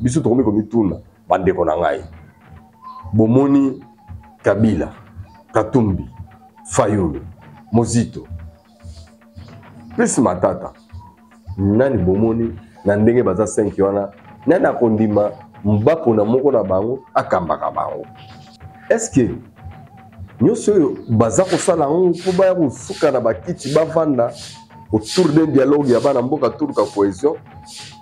Biso tokomi komituna, bandeko na ngai, bomoni Kabila, Katumbi, Fayulu, Mozito plus Matata, nani bomoni na ndenge baza 5 wana, nani akondima bapona moko na bango akambaka bango? Est-ce que nyonso oyo baza kosala yango mpo baya kosuka na bakiti bavanda autour d'un dialogue ya bana mboka, toluka cohésion?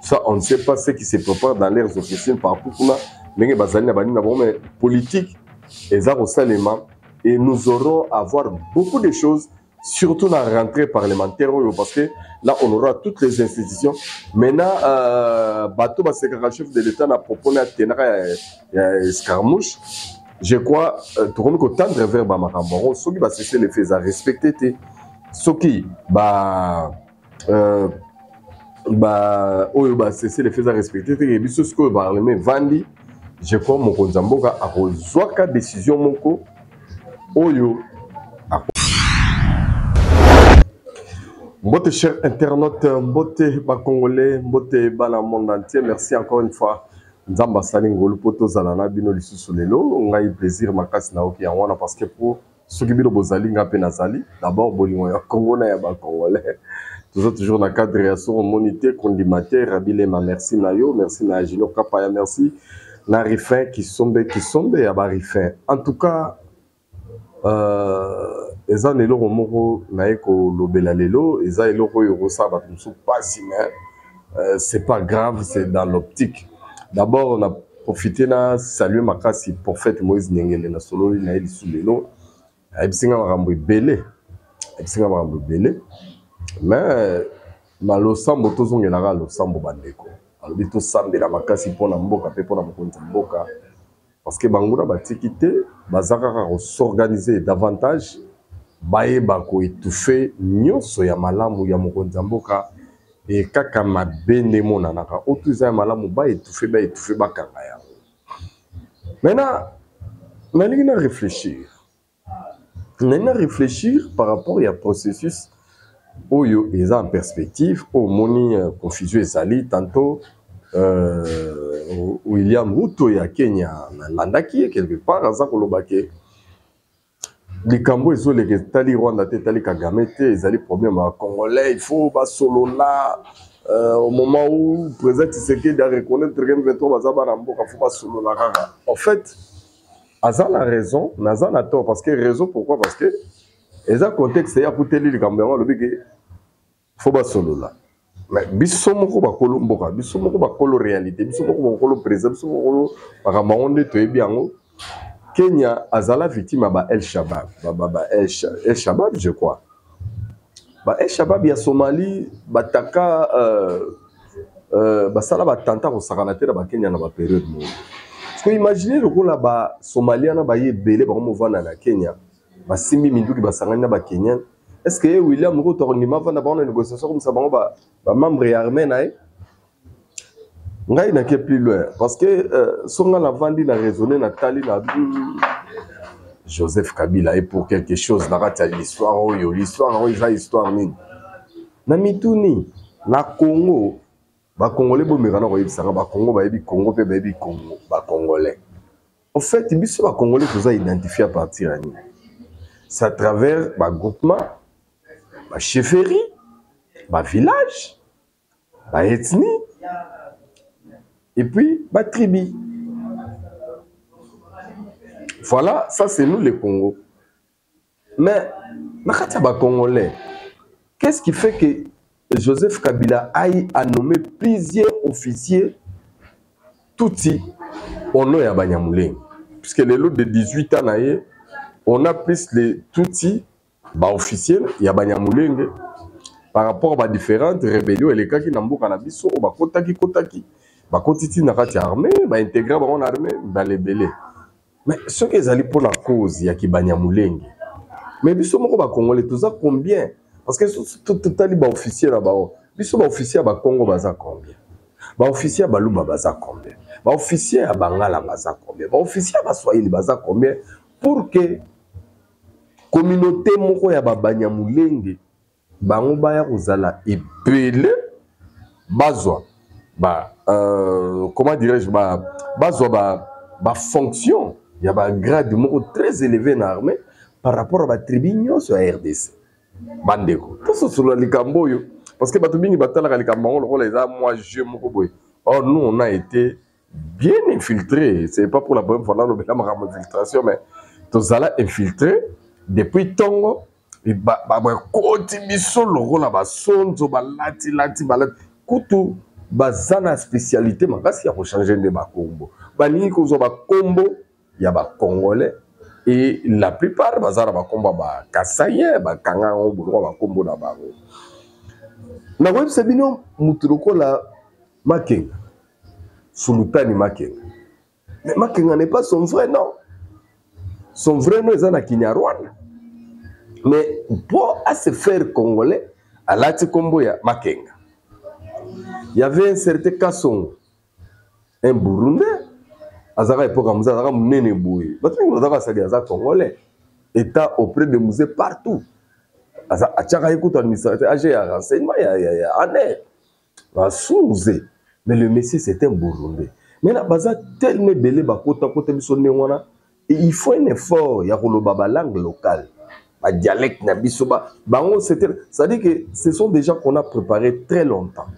Ça, on ne sait pas ce qui se prépare dans leurs officines partout kuna, ndenge bazali na banini na bango, mais politique eza kosalema et nous aurons à voir beaucoup de choses, surtout la rentrée parlementaire oyo, parce que là on aura toutes les institutions maintenant. Bato basekaka chef de l'État na propos na tenaka ya escarmouche. Je crois tokomi kotendre vers bamakambo yango. Soki bacessez-le-feu eza respecté te, soki ba oyo bacessez-le-feu eza respecté te, biso sikoyo parlement evandi, je crois mokonzi ya mboka akozwaka décision moko oyo. Mbote cher internaute, mbote bacongolais, mbote bana monde entier. Merci encore une fois. Nzambe asali ngolu mpo tozala na bino lisusu lelo. Ngai plaisir makasi nayoki yango wana, parce que po soki bino bozali, nga mpe nazali. D'abord bolingo ya Congo na ya bacongolais, toza toujours na cadre ya soko omoni te kondima te. Rabilema, merci na yo, merci na Junior Kapaya, merci na Rifin Kisombe, Kisombe ya barifin. En tout cas, eza na eloko moko naye kolobela lelo, eza eloko oyo ekosala bato mosusu mpasi, mais c'est pas grave, c'est dans l'optique. D'abord na profite na salue makasi prophète Moïse Nyengele. Nasololi na ye lisu lelo, ayebisi nga makambo ebele, ayebisi nga makambo ebele, mais na losambo tozongelaka losambo. Bandeko, alobi tosambela makasi mpona mboka mpe mpona mokonzi ya mboka, parce que banguna batiki te, baza kaka kos'organiser davantage, bayeba koétouffer nyonso ya malamu ya mokonzi ya mboka. E kaka mabe nde emonanaka, oyo eza ya malamu baétouffer, baétouffer, bakanga yango. Maintenant nalingi na réfléchir, nalingi na réfléchir par rapport ya processus oyo eza en perspective. Oyo omoni confusion ezali. Tantôt William Ruto ya Kenya, nalandaki ye quelque part, aza koloba ke likambo ezoleka etali Rwanda te, etali Kagame te, ezali problème ya congolais, il faut basolola. Au moment où président Tshisekedi a reconnaître que M23 baza bana mboka, faut basolola kaka. En fait aza na raison, naza na tort. Parce que raison, pourquoi? Parce que eza contexte ya kuteli likambo yango, alobi ke faut basolola. Mais biso moko bakolo mboka, biso moko bakolo réalité, biso moko bakolo président, biso moko makambo yango nde toyebi yango. Kenya azala victime ya ba El Shabab, ba El Shabab, je crois, ba El Shabab ya Somalie. Bataka basala batanta kosakana te na bakenya na bapériode moko. Parce que imagine lokola basomalien na baye ebele bango movanda na Kenya, basimbi minduki, basangani na bakenyan. Est ce que ye William Ruto akondima avanda bango na négociation, komisa bango bamembre ya armée na ye? Ngai nake plus loin, parce que so ngai navandi na raisonner, natali na Joseph Kabila est pour quelque chose na kati ya l'histoire oyo. L'histoire oyo eza histoire nini? Na mituni na Congo, bacongolais bomeka na koyebisanga, bacongo bayebi Congo mpe bayebi Congo bacongolais. En fait biso bacongolais toza identifié à partir ya nini? C'est à travers bagroupement, bachefferie, bavillage, baethnie et puis batribu. Voilà, ça c'est nous les Congo. Mais na kati ya bacongolais, qu'est-ce qui fait que Joseph Kabila aille à nommer plusieurs officiers tutsi au nom ya Banyamulenge? Puisque lelo de 18 ans na ye, on a plus les tutsi baofficier ya Banyamulenge par rapport ba différentes rébellions elekaki na mboka na biso, oyo bakotaki kotaki, bakoti ti na kati ya armée, baintégrer bango na armée mbala ebele. Mais soki ezali mpona cause ya kibanyamulenge, mais biso moko bacongolais toza combien? Parce que totali baofficier na bango, biso baofficier ya bakongo baza combien? Baofficier ya baluba baza combien? Baofficier ya bangala baza combien? Baofficier ya baswahili baza combien? Pour que communauté moko ya babanyamulenge bango baya kozala ebele, bazwa ba euh, comment dirais-je, ba bazwa ba ba fonction ya ba grade moko très élevé na armée par rapport à ba tribu nyonso ya RDC. Bandeko, tososolola likambo oyo parce que bato mingi batalaka likambo yango lokola eza mwa jeu moko boye. Or nous, on a été bien infiltré. C'est pas pour la première fois nalobela makambo infiltration, mais tozala infiltré depuis ntongo. Bakoti biso lokola basonzo, balatilati balati kutu baza na spécialité makasi ya kochange nde bakombo. Balingi kozwa bakombo ya bacongolais et la plupart baza na bakombo ya bakasayen, bakanga yango bolokwa bakombo na bango. Nakoyebisa bino, motu lokola Makenga, Sulutani Makenga, mais Makenga n'est pas son vrai nom. Son vrai nom eza na Kinyarwanda, mais mpo a se faire congolais, alati kombo ya Makenga. Il y avait un certain Kasongo, un Burundais, azalaka epoka Mzee, azalaka monene boye, bato mingi bazalaka basali, aza congolais, état auprès de Mzee partout, atiaka ye kutu administrateur ag ya renseignement ya ANR basu Mzee, mais le monsieur, c'est un Burundais. Maintenant, baza tellement ebele, bakota kota biso ndenge wana et il faut un effort ya koloba balangue locale, badialecte na biso. Bango, c'était, c'est-à-dire que ce sont des gens qu'on a préparé très longtemps,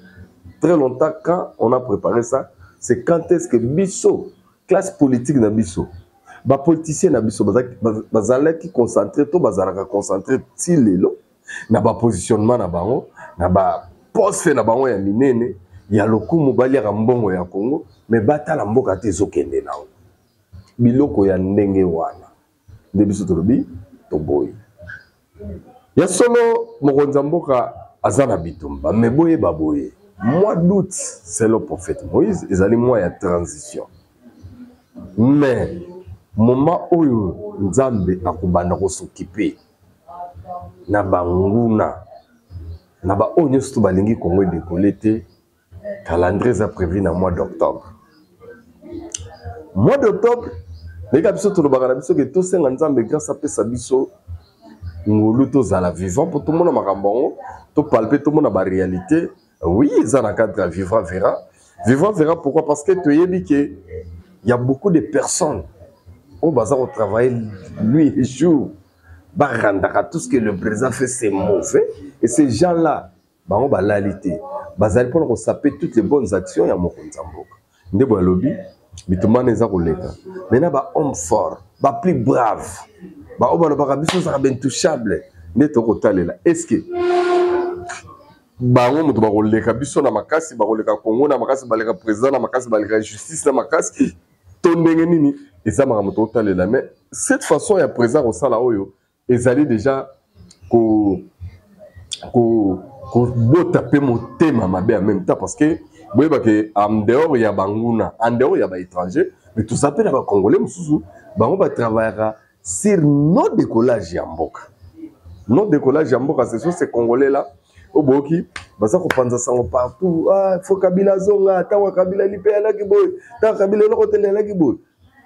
très longtemps. Quand on a préparé ça, c'est quand est-ce que biso, classe politique na biso, bapoliticien na biso, bazalaki concentré to bazalaka concentré ti lelo na bapositionnement na bango, na baposte na bango ya minene ya lokumu, baliaka mbongo ya Congo, mais batala mboka te ezokende nango. Biloko ya ndenge wana nde biso tolobi toboyi. Ya solo, mokonzi ya mboka aza na bitumba, mais boyeba boye, mois d'août, selon prophète Moïse, ezali mois ya transition. Mais moment oyo Nzambe akobanda kos'occuper na banguna, na baoyo nyonso to balingi Kongo edécoller te, calendrier eza prévu na mois d'octobre. Mois d'octobre, ndenge biso tolobaka na biso ke tosenga Nzambe grâce, apesa biso ngolu, tozala vivant mpo tomona makambo yango, topalper, tomona baréalité. Oui, eza na cadre ya vivra verra. Vivra verra, pourquoi? Parce que toyebi ke y a beaucoup de personnes oyo baza kotravailler nuit et jour, barandaka tout ce que le président fait, c'est mauvais. Et ces gens là bango balali te, bazali mpona kosaper toutes les bonnes actions ya mokonzi ya mboka. Nde boye alobi, bitumba wana eza koleka. Maintenant, bahomme fort, baplus brave, baoyo balobaka biso ozaka baintouchable, nde tokotalela. Est ce que bango moto bakoleka biso na makasi, bakoleka Kongo na makasi, baleka président na makasi, baleka justice na makasi, to ndenge nini? Eza makambo tokotalela. Mais cette façon ya président kosala oyo ezali déjà ko kobota mpe motema mabe en même temps, parce que boyebake, en dehors ya banguna, en dehors ya baétranger, mais toza mpe na bacongolais mosusu, bango batravaillaka sur non décollage ya mboka. Non décollage ya mboka, ce sont ces Congolais là oyo boyoki baza kopanza sango partout: ah, faut Kabila azonga, ntango ya Kabila lipe alaki boye, ntango Kabila eloko tele alaki boye.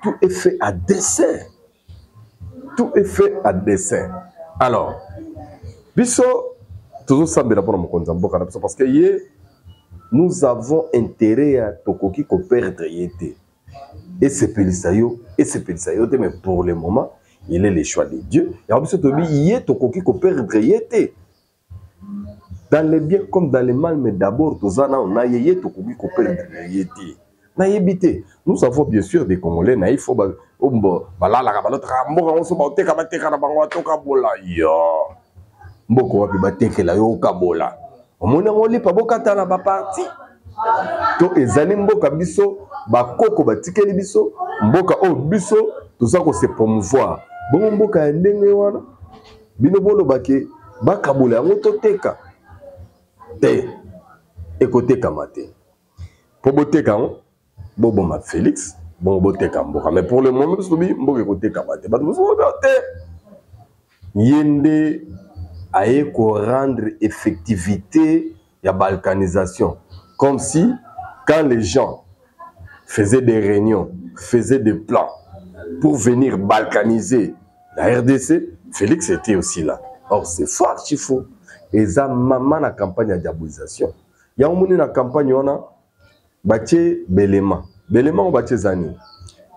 Tout est fait à dessein, tout est fait à dessein. Alors biso tozosambela mpona mokonzi ya mboka na biso, parce que ye, nous avons intérêt ya tokoki koperdre ye te. Esepelisa yo, esepelisa yo te, mais pour le moment, il est le choix de Dieu. Yango biso toyebi ye, tokoki koperdre ye te, dans le bien comme dans le mal. Mais d'abord toza nano na ye, ye tokoki koperdre ye te. Nayebi te, nous avons bien sûr des Congolais na il faut balalaka, balotaka mboka ngo so baoteka, bateka na bango, batokabola yo mboka wapi, batekela yo, okabola, omoni yango lipa, bokata na baparti to. Ezali mboka biso bakoko batikeli biso, mboka oyo biso toza kose promouvoir. Bongo mboka ya ndenge wana, bino bolobake bakabola yango, toteka te, ekotekama te. Mpo boteka yango, boboma Félix, bongo boteka mboka. Mais pour le moment, biso tobi mboka ekotekama te. Bato mosusu te, ye nde aye korendre effectivité ya balkanisation, comme si quand les gens faisaient des réunions, faisaient des plans pour venir balkaniser la RDC, Félix était aussi là. Or c'est faux, archi faux. Eza mama na campagne ya diabolisation. Yango moni na campagne wana. Batie belema belema oyo batie eza nini?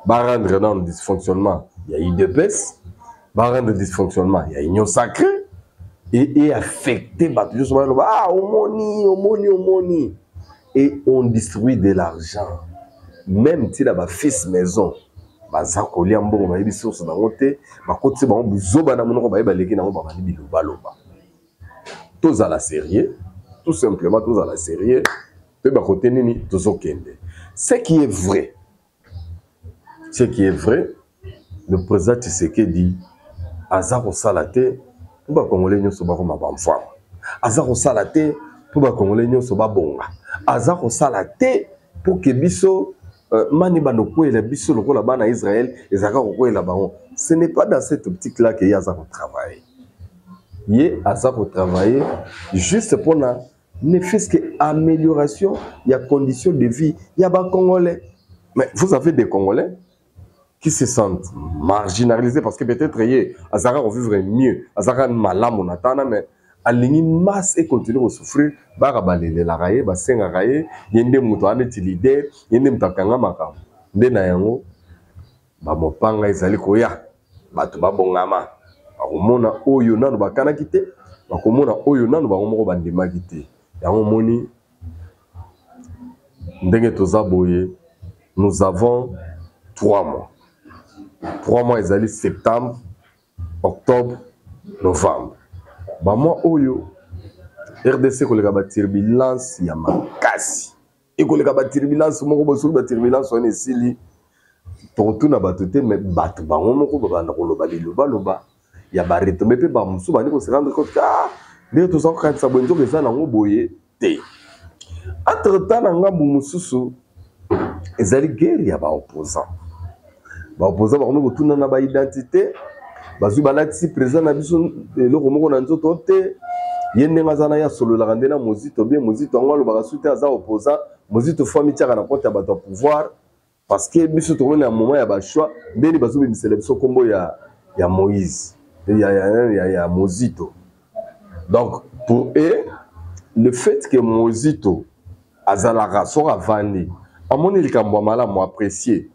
Barendre nano dysfonctionnement ya UDPS, barendre dysfonctionnement ya Union sacrée et affecter bato nyonso, baloba: "Ah, omoni, omoni, omoni." Et on distribue de l'argent, même ntina bafils maison baza kolia mbongo, bayebi source bango te, bakotisi bango buzoba na monoko, bayebi baleki nango, babandi bilobaloba. Tozala sérieux, tout simplement tozala sérieux. Toyeba kote nini tozokende. Ce qui est vrai, ce qui est vrai, le président Tshisekedi aza kosala te mpo bakongole nyonso bakoma bamfwama, aza kosala te mpo bakongole nyonso babonga, aza kosala te mpo ke biso mani bando kokweyela biso lokola bana Israel ezalaka kokweyela bango. Ce n'est pas dans cette optique là ke ye aza kotravailler. Ye aza kotravailler juste mpona ne fût-ce que amélioration ya condition de vie ya bacongolais. Mais vous avez des Congolais qui se sentent marginalisés parce que peut-être ye azalaka kovivre mieux, azalaka malamu na tana, mais alingi masse econtinue kosouffrir. Baka balelelaka ye, basengaka ye, ye nde moto aza neti leader, ye nde moto akanga makambo. Nde na yango bamopanga ezali koya, bato babongama, bakomona oyo nano bakanaki te, bakomona oyo nano bango moko bandimaki te. Yango omoni ndenge toza boye, nous avons 3 mois. 3 mois ezali septembre, octobre, novembre. Bamois oyo RDC koleka baturbulence ya makasi, ekoleka baturbulence moko boye. Soki baturbulence wana esili, tokotuna bato te, me bato bango moko babanda koloba lilobaloba ya baretombées, mpe bamosusu bandi kose rendre compte: "Ah, ndenge toza kokanisa boye, nzoka eza nango boye te." Entre temps, na ngambu mosusu ezali guerre ya baopposant. Baopposant bakomi kotuna na baidentité, bazwi balatisi président na biso eloko moko na nzoto te. Ye ndenge aza na ye, asololaka nde na Mozito bien. Mozito yango alobaka su te aza opposant. Mozito fo amitiaka na compte ya bato ya pouvoir, parce que biso tokomi na moment ya bachoix. Ndeni bazobimisela biso nkombo ya Moïse, ya Mozito. Donc pour eux, le fait que Mozito azalaka, soki avandi amoni likambo ya malamu, apprécier,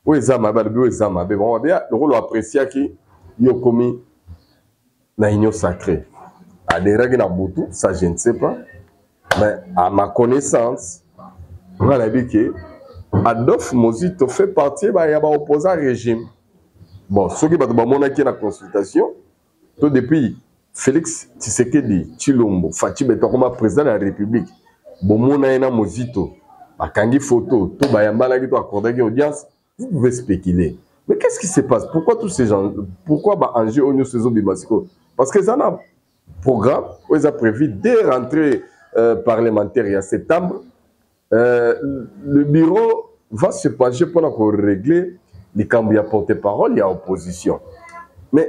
oyo eza mabe alobi oyo eza mabe. Bango babe lokola appréciaki ye, okomi na Union sacrée, adhéraki na butu, ça je ne sais pas. Mais à ma connaissance, nga nayebi ke Adolphe Mozito fait partie ya baopposant régime. Bon, soki bato bamonaki na consultation to depuis Félix Tshisekedi Tshilombo Fatshi Béton akoma président de la République, bomona ye na Mozito bakangi photo to bayambanaki to accordaki audience, vous pouvez spéculer. Mais qu'est-ce qui se passe? Pourquoi tous ces gens? Pourquoi baenjeu oyo nyonso ezobima sikoyo? Parce que eza na programme oyo eza prévu dès rentrée parlementaire ya septembre. Le bureau va se pencher mpona korégler likambo ya porte-parole ya opposition. Mais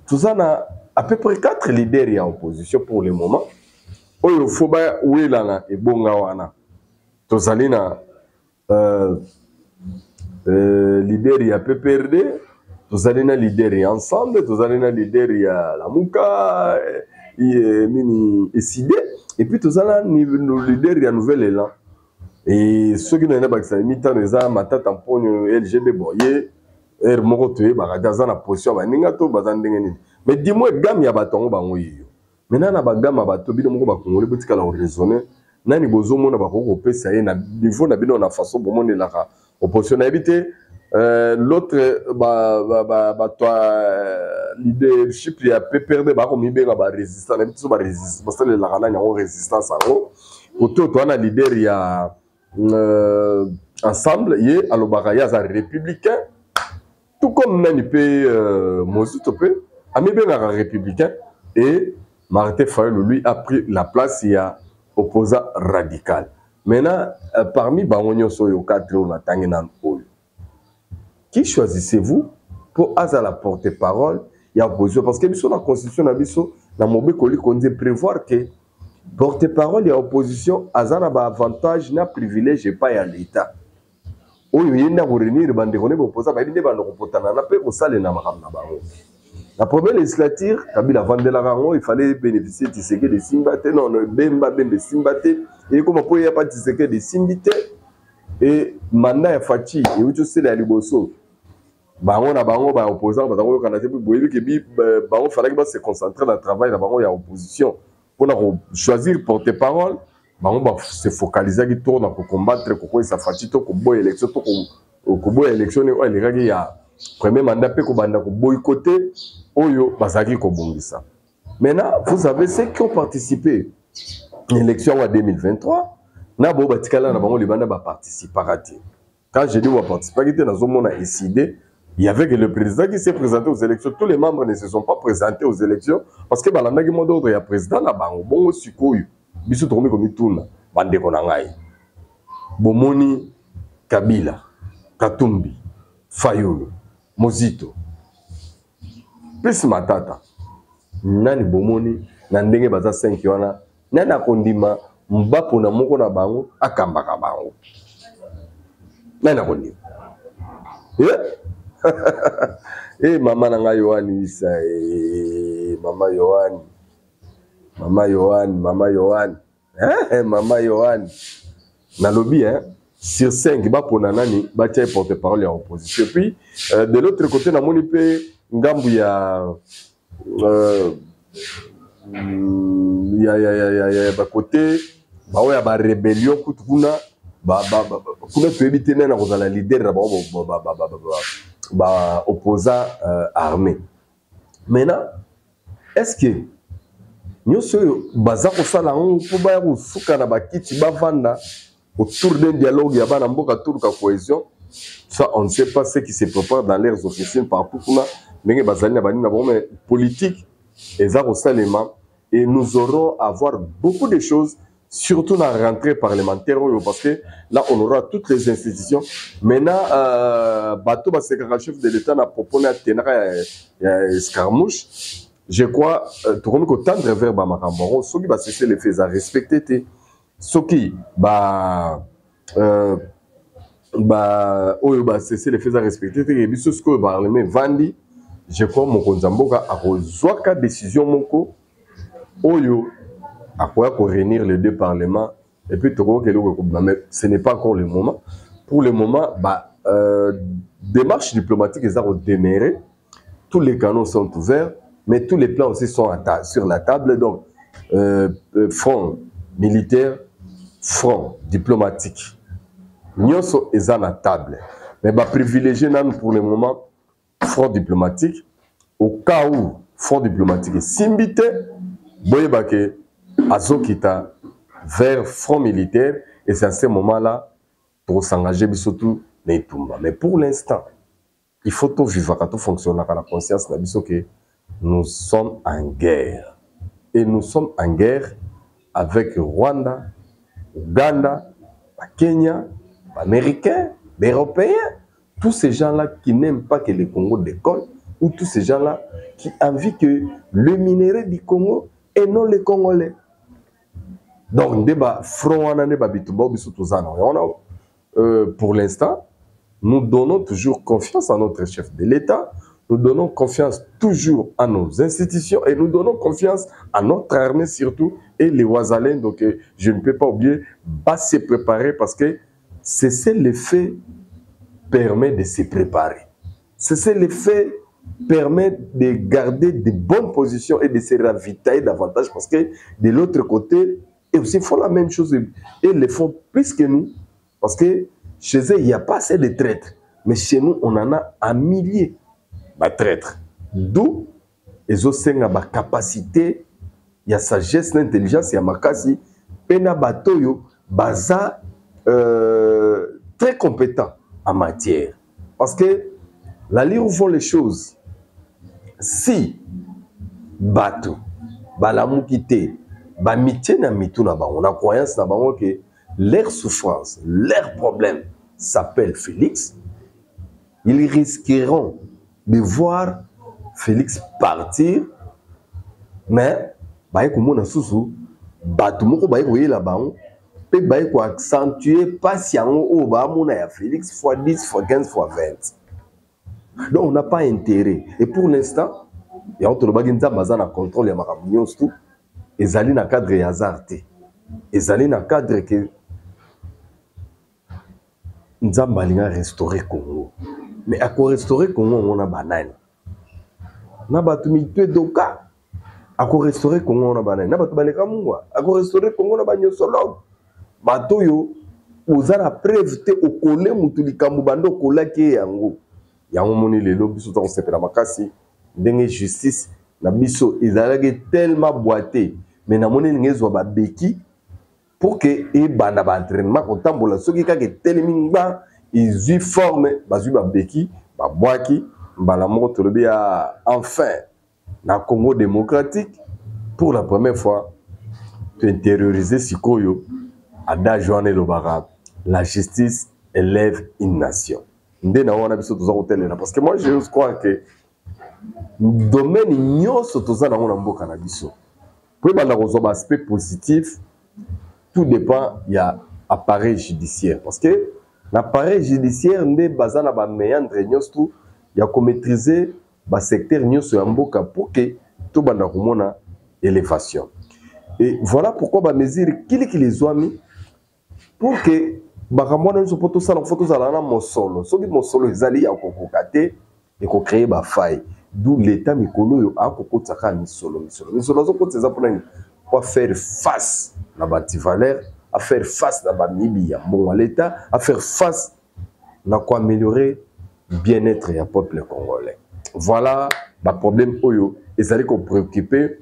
toza na à peu près quatre leaders ya opposition pour le moment oyo fo bawelana ebonga wana. Tozali na leader ya PPRD, tozali na leader ya Ensemble, tozali na leader ya Lamuka, nini, ECiDé, et puis tozali na leader ya Nouvel Élan. E soki na bakisa mitano, eza Matata Mponyo, LGB. Bon, ye ere moko toyebaka te aza na position ya baninga to baza ndenge nini. Mais dis-moi, gamme ya bato yango bango yeyo. Maintenant, na bagamme ya bato, bino moko bakongole botikala koraisonner. Nani bozomona bakoki kopesa ye na niveau na bino, na façon bomonelaka opposition? Nayebi te. L'autre, bato ya leadership ya PPRD bakomibenga barésistant. Nayebi te so basalelaka nani yango résistance yango. Kote oyo toza na leader ya Ensemble, ye alobaka ye aza républicain, tout comme nani mpe Mozito mpe amibengaka républicain. Et Martin Fayulu, lui, a pris la place ya opposant radical. Maintenant, parmi bango nyonso oyo quatre oyo natangi nanu oyo, qui choisissez-vous mpo azala porte-parole ya opposition? Parce que biso na constitution na biso, na mobeko likonzi, prévoir que porte-parole ya opposition aza na baavantage na privilège epai ya l'État. Oyo ye nde akoréunir bandeko nde bopoza, bayebi nde bando kopotana na mpe kosalela makambo na bango. La première législature, Kabila avandelaka yango, il fallait bénéficier Tshisekedi esimba te, non, non, Bemba Bemba esimba te, ekoma mpo eya pa Tshisekedi esimbi te, et mandat ya Fatshi euti osala ya liboso, bango na bango ba opposants baza koyokana te. Boyebi ke bango falaki ba se concentrer na travail na bango ya opposition mpona kochoisir porte parole. Bango ba se focalisaki to na kocombattre kokweyisa Fatshi, to koboya élection, to koboya élection oyo elekaki ya premier mandat, mpe kobanda koboycotter oyo bazalaki kobongisa. Maintenant, vous avez ceux qui ont participé élection ya 2023 na bo batikala na bango libanda, baparticipaka te. Quand je dis baparticipaki te, nazomona ECiDé, il y avait que le président qui s'est présenté aux élections. Tous les membres ne se sont pas présentés aux élections parce que balandaki mot d'ordre ya président na bango. Bongo sikoyo, biso tokomi komituna, bandeko na ngai, bomoni Kabila, Katumbi, Fayulu, Mozito plus Matata, nani bomoni na ndenge baza 5 wana, nani akondima bapona moko na bango akambaka bango? Nani akondima? Eh? E mama na ngai Yohani Isa, e, mama Yohani, mama Yohani, mama Yohani, eh, mama Yohani, nalobi, hein, sur 5 bapona nani batia porte parole ya opposition? Puis de l'autre côté, namoni mpe ngambu ya bakote baoyo ya barébellion kutu kuna kuna, toyebi te nani akozala leader na bango baopposant armé. Maintenant, est ce que nyonso oyo baza kosala yango mpo baya kosuka na bakiti, bavanda autour d'un dialogue ya bana mboka, toluka cohésion? Ça, on ne sait pas ce qui se prépare dans leurs officines partout kuna, ndenge bazali na banini na bango. Mais politique eza kosalema et nous aurons à voir beaucoup de choses, surtout la rentrée parlementaire oyo, parce que là on aura toutes les institutions maintenant. Bato basekaka chef de l'État na propos na tenaka ya escarmouche. Je crois tokomi kotendre vers bamakambo yango. Soki bacessez-le-feu eza respecté te, soki ba oyo bacessez-le-feu eza respecté te, biso sikoyo parlement evandi, je crois mokonzi ya mboka akozwaka décision moko oyo akoya koréunir les deux parlements et puis tokoki eloko ekobima. Mais ce n'est pas encore le moment. Pour le moment, ba démarche diplomatique eza kodémarrer, tous les canaux sont ouverts, mais tous les plans aussi sont sur la table. Donc front militaire, front diplomatique, nyonso eza na table, mais baprivilégié nanu pour le moment front diplomatique. Au cas où front diplomatique esimbi te, boyeba ke azokita vers front militaire et c'est à ce moment là tokosengage biso tu na etumba. Mais pour l'instant, il faut tovivaka, tofonctionnaka na conscience na biso ke nous sommes en guerre, et nous sommes en guerre avec Rwanda, Ouganda, Kenya, Américains, Européens, tous ces gens-là qui n'aiment pas que le Congo décolle, ou tous ces gens-là qui envient que le minerai du Congo et non les Congolais. Donc, nde ba front wana, nde ba bitumba biso toza na wana. Pour l'instant, nous donnons toujours confiance à notre chef de l'État, nous donnons confiance toujours à nos institutions et nous donnons confiance à notre armée surtout et les Wazalendo. Donc, je ne peux pas oublier, va se préparer parce que c'est le feu permet de se préparer. C'est le feu permet de garder de bonnes positions et de se ravitailler davantage, parce que de l'autre côté, et aussi font la même chose et le font plus que nous, parce que chez eux, il n'y a pas assez de traîtres. Mais chez nous, on en a un millier de traîtres. D'où ezosenga ba capacité ya sagesse na intelligence ya makasi mpe na bato oyo baza très compétent en matière, parce que l'allure où vont les choses, si bato balamuki te, bamitie na mitu na bango, na croyance na bango ke leur souffrance, leur problème s'appelle Félix, ils risqueront de voir Félix partir, mais baye komona susu bato moko baye koyela bango mpe baye koaccentue mpasi yango oyo baamona ya Félix fois 10 fois 15 fois 20. Donc on n'a pas intérêt. Et pour l'instant, Yango tolobaki Nzambe aza na contrôle ya makambo nyonso tout. Ezali na cadre ya hasard te. Ezali na cadre que Nzambe alinga restaurer Congo. Mais ako restaurer Congo yango na banani? Na bato mitu edoka. Ako restaurer Congo na banani? Na bato baleka mungwa. Ako restaurer Congo na banyosologue. Bato oyo oza na preuve te, okole mutu likambo banda okolaki ye yango. Yango moni lelo biso toza kosepela makasi ndenge justice na biso ezalaki tellement boite, mais namoni elingi ezwa babeki pour que ebanda ba entraînement kotambola. Soki kaka etelemi ngba ezwi forme, bazwi babeki babwaki mbala moko, tolobi ya enfin na Congo démocratique pour la première fois to intérioriser sikoyo adage wana elobaka la justice élève une nation. Nde na wana biso toza kotelela, parce que moi je crois que domaine nyonso toza nango na mboka na biso po ebanda kozwa ba aspect positif, tout dépend ya appareil judiciaire, parce que na appareil judiciaire nde baza na ba méandre nyonso tout ya komaîtriser ba secteur nyonso ya mboka pour que tobanda komona élévation. Et voilà pourquoi ba mesure kilikili ezwami pour que makambo wana nyonso mpo tosala, fo tozala na mosolo. Soki mosolo ezali ya kokoka te, ekocréer bafaille, d'où l'état mikolo oyo akokotisa kaka misolo, misolo, misolo. Azokotisa eza mpona nini? Po faire face na baantivaleur, afaire face na bamiyibi ya mbongo ya l'état, afaire face na koaméliorer bien-être ya peuple congolais. Voilà baproblème oyo ezali kopréoccuper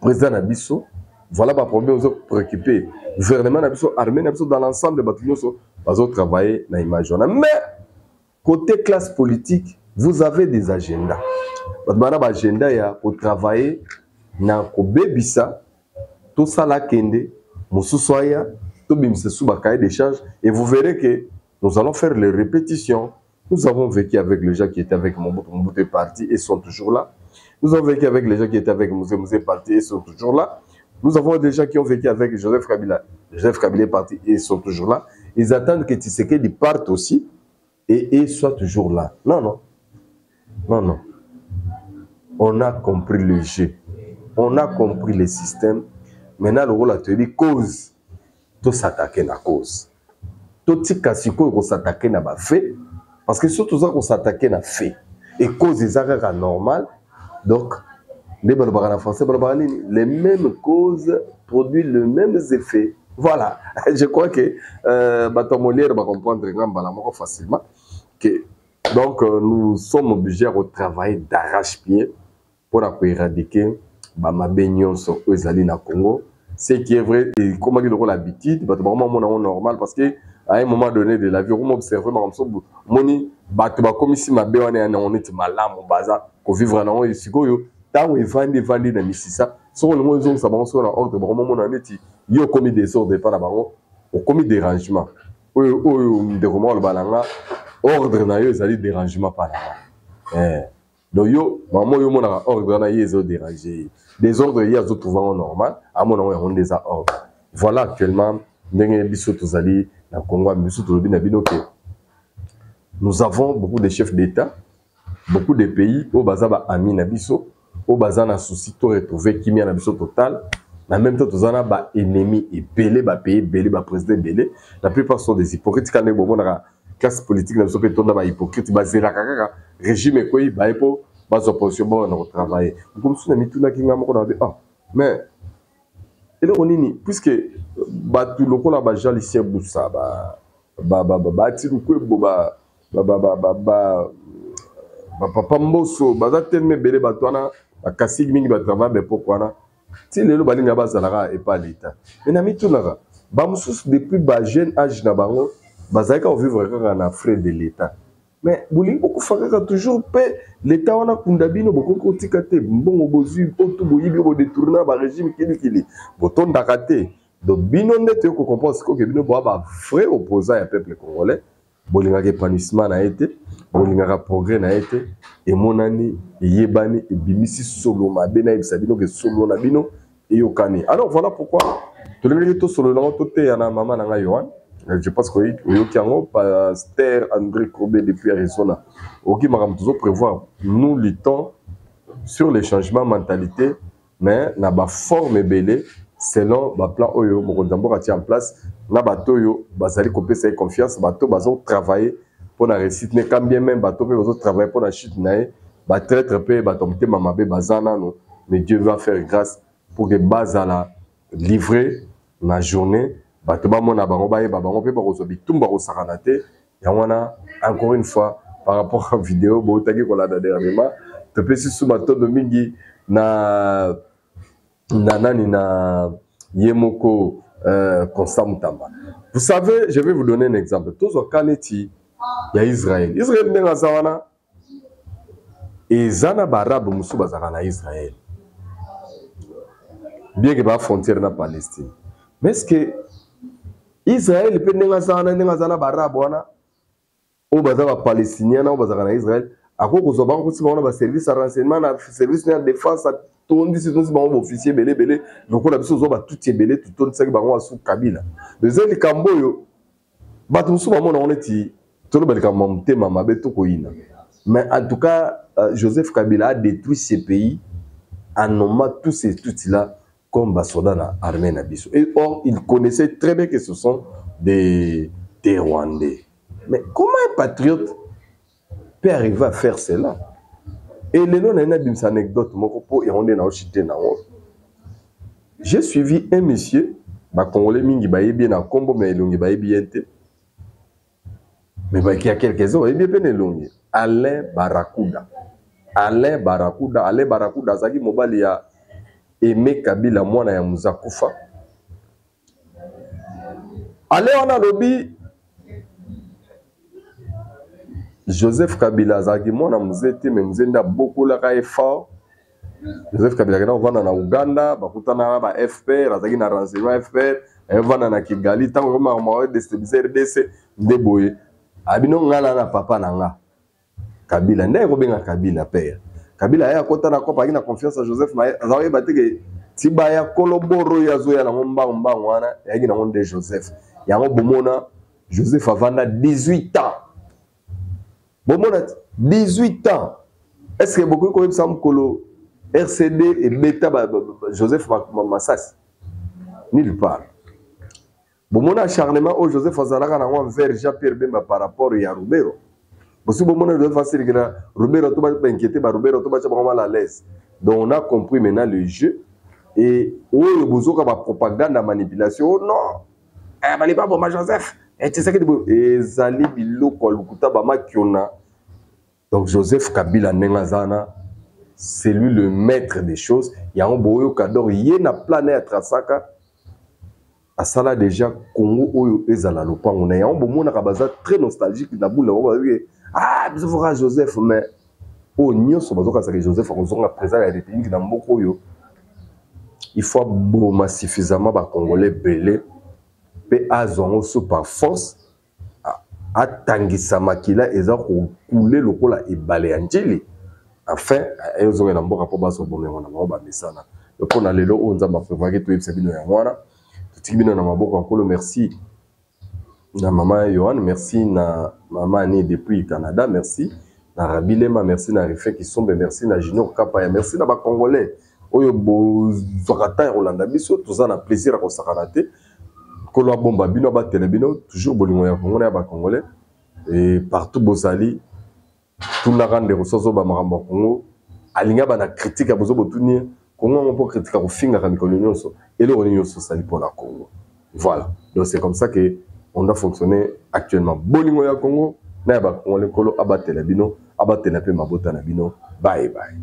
président na biso. Voilà baproblème ozo préoccuper gouvernement na biso, armée na biso dans l'ensemble, bato nyonso bazotravailler na image wana. Mais côté classe politique, vous avez des agendas. Bato bana baagenda ya kotravailler na kobebisa, tosala kende mosusu aya, tobimisa su bacahier de charge, et vous verrez que nous allons faire les répétitions. Nous avons vécu avec les gens qui étaient avec Mobutu. Mobutu est parti et sont toujours là. Nous avons vécu avec les gens qui étaient avec Mzee. Mzee est parti et sont toujours là. Nous avons des gens qui ont vécu avec Joseph Kabila. Joseph Kabila est parti et sont toujours là. Ils attendent que Tshisekedi parte aussi et soit toujours là. Non, non. Non, non. On a compris le jeu. On a compris le système. Maintenant, le rôle a tenu cause. Tout s'attaquer na cause. Totika sikoyo kos'attaquer na bafaits, parce que soki toza kos'attaquer na fait et cause eza kaka normal. Donc nde balobaka na français, balobaka nini? Les mêmes causes produisent les mêmes effets. Voilà, je crois que bato ya Molière bacomprendre nga mbala moko facilement que donc nous sommes obligés à retravailler d'arrache-pied mpona koéradiquer bamabe nyonso oyo ezali na Congo. Ce qui est vrai, ekomaki lokola habitude, bato bakoma mona yango normal, parce que à un moment donné de la vie okoma observe makambo mosusu, omoni bato bakomisi mabe wana ya nango neti malamu, baza kovivre nango. Sikoyo ntango evandi evandi na misisa, soki olingi ozongisa bango soki na ordre, bakomomona neti yo okomi désordre epa na bango, okomi dérangement. Oyo oyo ndeko moko aloba na nga, ordre na yo ezali dérangement mpa na nga. Donc yo mama oyo omonaka ordre wana, ye ezodéranger ye. Désordre ye azotrouve yango normal, amona yango, yango nde eza ordre. Voilà actuellement ndenge biso tozali na Congo. Biso tolobi na bino ke nous avons beaucoup de chefs d'État, beaucoup de pays oyo baza baami na biso, oyo baza na souci to retrouver kimia na biso total. Na même temps toza na baennemi ebele, bapays ebele, baprésident ebele. La plupart sont des hypocrites. Kaka ndenge bomonaka classe politique na biso mpe etonda bahypocrite, bazelaka kaka régime ekwei, baye mpo bazwa position bona kotravailler. Moko mosusu na mitunaki nga moko na babe: ah, mais eloko nini? Puisque bato lokola ba Jean Lucien Busa, Bahati Lukwebo, bapapa Mboso, baza telema ebele. Bato wana bakasiki mingi, batravaille baepoke wana ti lelo balinga bazalaka epa leta. Me na mitunaka, bamosusu depuis ba jeune âge na bango bazalaki kovivre kaka na frais de l'état, mais bolingi bokufa kaka toujours mpe l'état wana kunda bino. Bokoki kotika te mbongo bozwi otu boyibi, bodétourner na barégime kilikili, botondaka te. Donc bino nde toyei kocomprendre sikoyo ke bino boa ba vrai opposant ya peuple congolais. Bolingaka épanouissement na ye te, bolingaka progrès na ye te. Emonani, eyebani, ebimisi solo mabe. Nayebisa bino ke solo na bino eyokani. Alors voilà pourquoi tolingaki tosolola yango, toteya na mama na ngai Yohan. Je pense que oyoki yango, pasteur André Kobe depuis Arizona. Oyoki makambo tozoprévoir. Nous luttons. sur le changement mentalité, mais na ba forme ebele selon ba plan oyo mokonzi ya mboka atie en place na bato oyo bazali kopesa ye confiance, bato bazo travailler mpo na réussite ne, quand bien même bato mpe bazo travailler mpo na chute na ye, ba traître mpe bato ya motema mabe baza nano, mais Dieu va faire grâce pour que bazala livré na journée, bato bamona bango, bayeba bango mpe bakozwa bitumba kosakana te. Yango wana, encore une fois, par rapport à vidéo boutaki kolanda dernièrement, topesi su matondo mingi na nani, na ye moko Constant Mutamba. Vous savez, je vais vous donner un exemple. Tozwa ka neti ya Israël. Israël ndenge aza wana, eza na baarabe mosusu bazalaka na Israël, bien que ba frontière na Palestine, mais est ce que Israël mpe ndenge aza wana, ndenge aza na baarabe wana oyo baza bapalestinien na oyo bazalaka na Israël, akoki kozwa bango, kosi bango na baservice ya renseignement, na service ya défense, atondisi tondisi bango baofficier ebele ebele lokola biso ozwa batuti ebele totondisaki bango asu Kabila? Eza likambo oyo bato mosusu bamona ngo neti toloba likambo ya motema mabe to koyina, mais en tout cas Joseph Kabila a détruit ce pays en nommant tous ces tutsi là comme basoda na armée na biso. Et or il connaissait très bien que ce sont des Rwandais. Mais comment un patriote peut arriver à faire cela? Et lelo na ye nabimisa anecdote moko mpo yango nde naoshite nango. J'ai suivi un monsieur, bacongolais mingi bayebi ye na nkombo, mais elongi bayebi ye te, mais baki ya quelques-uns bayebi ye mpe na elongi, Alain Barakuda. Alain Barakuda, Alain Barakuda azalaki mobali ya Aimé Kabila, mwana ya Muzakufa. Alain wana alobi Joseph Kabila azalaki mwana Mzee te, mais Mzee nde abokolaka ye fort. Joseph Kabila akenda kovanda na Uganda, bakutana na ba FPR, azalaki na renseignement FPR, ayovanda na Kigali. Ntango ekomaka déstabiliser RDC nde boye, abino nga na papa na nga Kabila nde akobenga Kabila père. Kabila aye akota na kopa, azalaki na confiance ya Joseph, ma aza koyeba te ke ti baya koloboro oyo azoya nango mbangu mbangu wana eyaki nango nde Joseph. Yango bomona Joseph avanda 18 ans, bomona 18 ans. Est ce que bokoki koyebisa mokolo RCD ebeta ba, ba, ba, Joseph masasi? Nulle part. Bomona acharnement oyo Joseph azalaka nango envers Jean Pierre Bemba par rapport ya Rubero. Bosi bomona Joseph asilikela Rubero to bainquiété ba Rubero to batya bango mal à l'aise? Donc on a compris maintenant le jeu. Et oyo bozoka ba propagande ya manipulation, oh non, eh, bali baboma Joseph, eh, Tshisekedi, ezali biloko ya lokuta, bamakiona. Donc Joseph Kabila ndenge aza wana, c'est lui le maître des choses. Yango boyoka donc ye na plan ya trasaka asala déjà Congo oyo ezala lopango na yango. Bomonaka baza très nostalgique na bula bango, bazoki ah biso foka Joseph, mais oyo nyonso bazokasaka Joseph akozonga président ya République na mboka oyo, il faut aboma suffisamment bacongolais ebele mpe azwa yango so par force, atangisa makila eza kokule lokola ebale ya Njili, enfin ezongela mboka mpo bazwa bomengo na bango bamesana. Mpo na lelo oyo Nzambe aprévoyaki toyebisa bino yango wana, totiki bino na maboko ya Nkolo. Merci na mama Yohan, merci na mama Ani depuis Canada, merci na Rabi Lema, merci na Rife Kisombe, merci na Junior Kapaya, merci na bacongolais oyo bozwaka temps ya kolanda biso. Toza na plaisir ya kosakana te. Nkolo abomba bino, abatela bino toujours. Bolingo ya Kongo na ya bacongolais e partout bozali, tunaka ndeko so azoba makambo ya Kongo, alingi aba na critique ya bozo, botuni ye Kongo yango mpo critique akofingaka mikolo nyonso, eloko nini nyonso osali mpo na Kongo? Voilà, donc c'est comme ça que on doit fonctionner actuellement. Bolingo ya Kongo na ya bacongolais, Nkolo abatela bino, abatela mpe mabota na bino. Bye bye.